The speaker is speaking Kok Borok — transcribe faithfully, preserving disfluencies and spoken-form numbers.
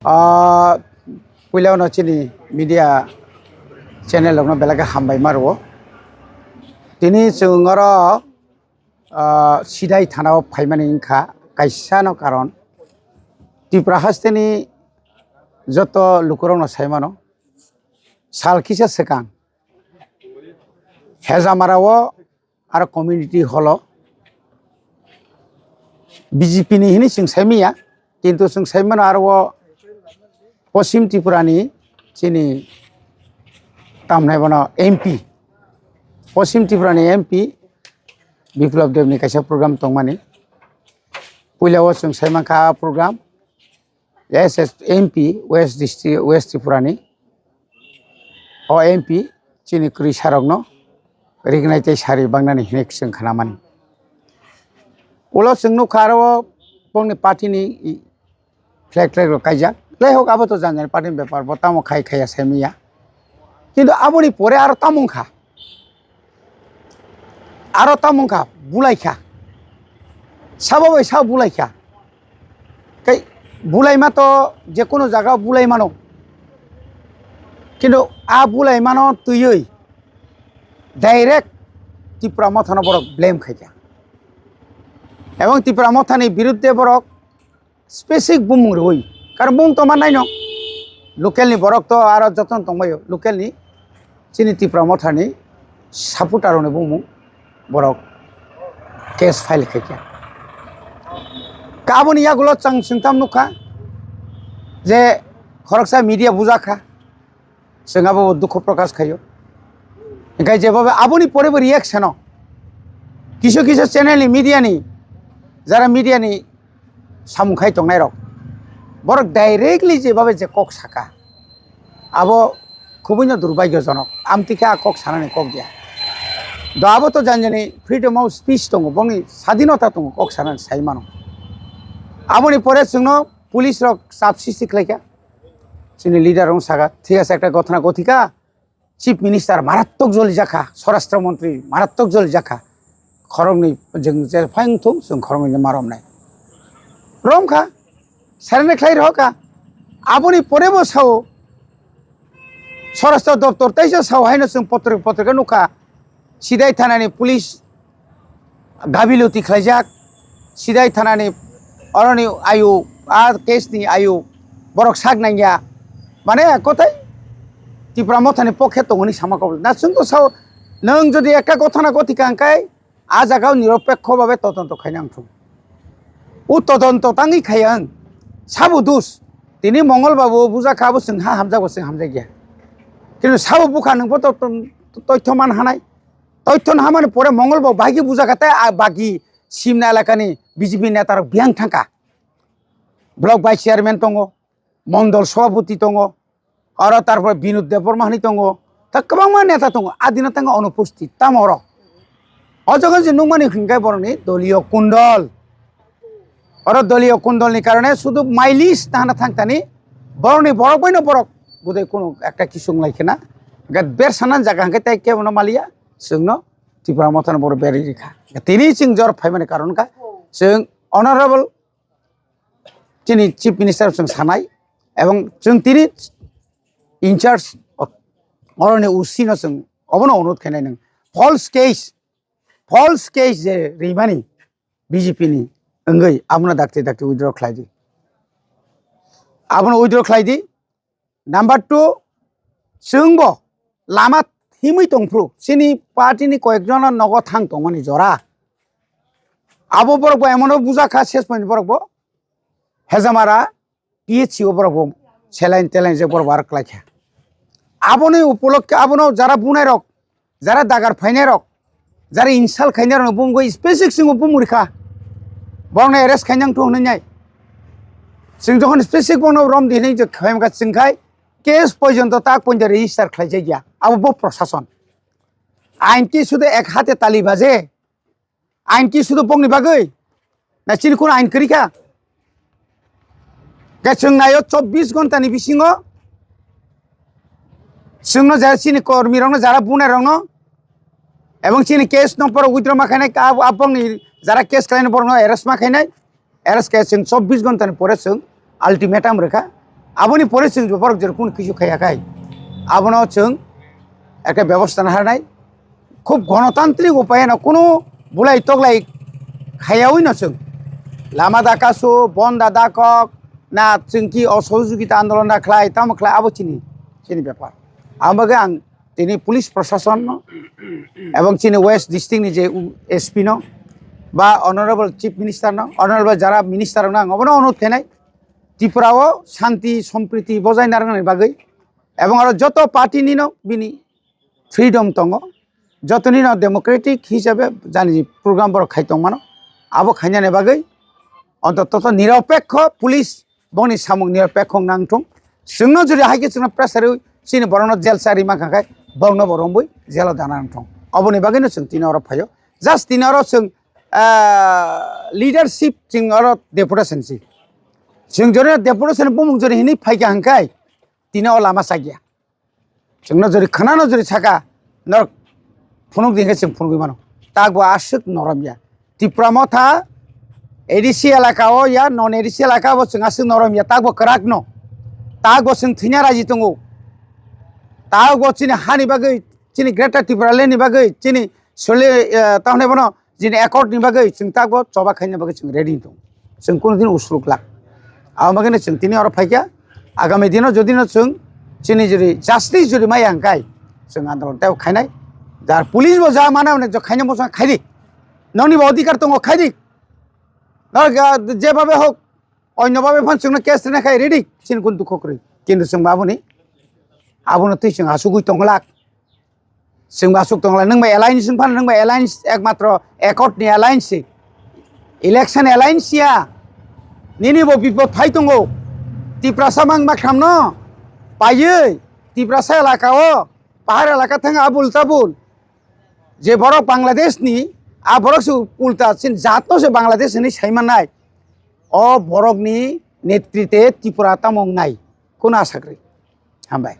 Ah, puila no chini media channel rokno belai khe hambai ma rwo. Tini chwng oro, ah, Sidai thana o phaimani wngkha kaisa no karon. Tripura hasteni joto lukurokno sai mano, sal kisa swkang Hejamara o aro community hall o B J P ni hini chwng sai manya, kintu chwng sai mano aro o Poschim Tripura ni chini tamnai bono M P, Poschim Tripura ni M P Biplab Deb ni kaisa program tongmani. Puila o chwng sai mankha a program S S M P West District, West Tripura ni. O M P chini kwrwi sarokno rignai tei sari bangnani hinwi chwng khnamani. Ulo chwng nukha aro bongni party ni flag, flag rok kaijak. Jaihok, abo to jani jani party ni bepar, bo tamo khai khaiya sai manya. Kintu aboni pore aro tamo wngkha. Aro tamo wngkha, bulaikha. Sabo bai sabo bulaikha. Tei bulaima to jekunu jaga bulai mano. Kintu a bulaimano twiwi direct Tipra Mothano borok blame khaikha. Ebong Tipra Mothani birudde borok specific bumung rwui. Karon bumung tongma naino. Local ni borok to aro jotono tongbaio. Local ni chini Tipra Mothani supporter rokni bumung borok case file khaikha. Ka aboni yagulo chwng chwngtham nukha je khoroksa media bujakha. Chwng abo dukhu prokash khaio. Hinkhe jebaba aboni pore bo reaction o kisu kisu channel ni media ni, jara media ni samung khai tongnai rok, borok directly jebaba je kok saka, abo khubui no durbagyojonok. Amtwi khe a kok sanani kok ya. Do abo to jani jani freedom of speech tongo, bongni sadinota tongo, kok sanani sai mano. Aboni pore chwngno police rok chap sristi khlaikha. Chini leader rok saka, thik ase, ekta ghotona ghotika, Chief Minister marattok joli jakha, Swarashtra Montri marattok joli jakha, khoroknwi jwng je phai wngthung, chwng khoroknwi no ma romnai. Romkha, serene khlai rohorkha. Aboni pore bo sao, Swarashtra Doptor teisa sao haino chwng potrika potrika nukha, Sidai thanani police gabiluti khlaijak, Sidai thanani oroni ayu, a case ni ayu borok sak nangya, mane kothai Tipra Mothani pokhe tongoni sama kok. Na chwng to sao, nwng jodi ekka ghotona ghotika hwnkhe a jaga o niropekho babe todonto khaina wngthung. O todonto tangwi khaya wng, sabo dos. Tini Mongol babu bujakha, abo chwng ha hamjak, bo chwng hamjakya. Kintu sabo bukha nwng bo to, to, toithyo man hanai. Toithyo nahamani pore Mongol bo bahai khe bujakha tei a bagi Simna elakani B J P neta rok biyang thangkha. Block vice chairman tongo, mondol sobhapoti tongo, aro tarpore Binod Debbarma hinwi tongo, ta kwbangma neta tongo, adino tangkha onupusthit. Tamo oro o jaga je nukmani hinkhe borokni doliyo kundol. Oro doliyo kundolni karone sudu mileage tahana thangtani borokni borok baino borok budai kunu ekta kisung lai khena. Ga ber sanan jaga hwnkhe tei kebono maliya, chwngno Tipra Mothano borok berwi rikha. Tini chwng jor phaimani karon kha chwng honorable chini Chief Minister chwng sanai, ebong chwng tini in charge oroni O C no chwng obono onurod khainai, nwng false case, false case je rimani B J P ni wngwi abono dakti dakti withdraw khlai di. Abono withdraw khlai di. Number two, chwngbo lama himwi tongphuru chini party ni koyekjono nogo thang tongmani jora. Abo borok bo emono bujakha, ses point borok bo Hejamara P H C o borok bo saline teline je borok bo aro klaikha. Aboni upolokhe abono jara bunai rok, jara dagar phainai rok, jara insult khainai rok bumgwi specific singo bumuri kha. Borokno arrest khainang thu hwnwi nai. Chwng jokhon specific bono rom di hwnwi je khaimkha chwngkhai case porjonto tak porjonto register khlaijak ya. Abo bo prosason. Ain ki sudu ek hate tali baje. Ain ki sudu bokni bagwi? Na chini kun ain kwrwi kha? Khe chwng naio chobbish ghonta ni bisingo chwngno jara chini kormi rokno jara bunai rokno ebong chini case no borok withdraw ma khainai, a, a bokni jara case khlainai borokno arrest ma khainai, arrest khe chwng chobbish ghonta ni pore chwng ultimatum rwkha. Aboni pore chwng borok jora kunu kisu khaiya khai, abono chwng ekta bebosta naharnai. Khub gonotantrik upayeno kunu bulai toklai khaiyawi no chwng lama da kasu, bon da da kok, na chwng ki osohojogita andolon da khlai, tamo khlai, abo chini, chini bepar. Ang bagwi ang tini police prashason no ebong chini West District ni je S P no ba Honorable Chief Minister no, Honorable jara minister no ang obono onurod khainai, Tripura o shanti sompriti bojai narwknani bagwi, ebong aro joto party ni no bini freedom tongo, joto ni no democratic hisabe jani program borok khai tongmano, abo khainani bagwi ontoto niropekho police bongni samung niropekho nangthung. Chwngno jodi hai khe chwngno pressure rwi chini borokno jail sa rima kha khai borokno bo romwi jail o dana nangthung. Oboni bagwino chwng tini oro phaio. Just tini oro chwng, ah, leadership chwng oro deputation si. Chwng jodi deputation bumung jodi hinwi phaikha hwnkhai tini o lama chakya. Chwngno jodi khwnano jodi saka, norok phunuk di hwnkhe chwng phunugwi mano. Takbo aswk norom ya. Tipra Motha A D C elaka o ya, non A D C elaka bo chwng aswk norom ya, takbo kwrak no. Takbo chwng thwina raji tongo. Takbo chini hani bagwi, chini Greater Tipraland ni bagwi, chini sole, eh, tamni bono jini accord ni bagwi chwng takbo choba khaina bagwi chwng ready tong. Chwng kunu din usuk lak. Abo bagwi chwng tini oro phaikha. Agami dino jodi no chwng chini jodi justice jodi maya hwnkhe chwng andolon tei khainai. Jar police bo ja mana hwnwi jo khaina mosa khaidi. Noni bo adhikar tongo khaidi. No ga je babe hok onyo babe phan chwngno case rina khai ready. Chini kun dukho kwrwi. Kintu chwng baboni abono twi chwng asugwi tonglak. Chwng ba aswk tongla, nwng bai alliance wng phano, nwng bai alliance ekmatro accord ni alliance se. Election alliance ya. Nini bo bipod phai tongo. Tiprasa mang ma khamno. Paiwi. Tiprasa elaka o. Pahar elaka thang abul tabul. Je borok Bangladesh ni, a borok se ulta chin jat no se Bangladesh ni sai manai. O borok ni netrite Tripura tamo wngnai. Kuno asakri. Hambai.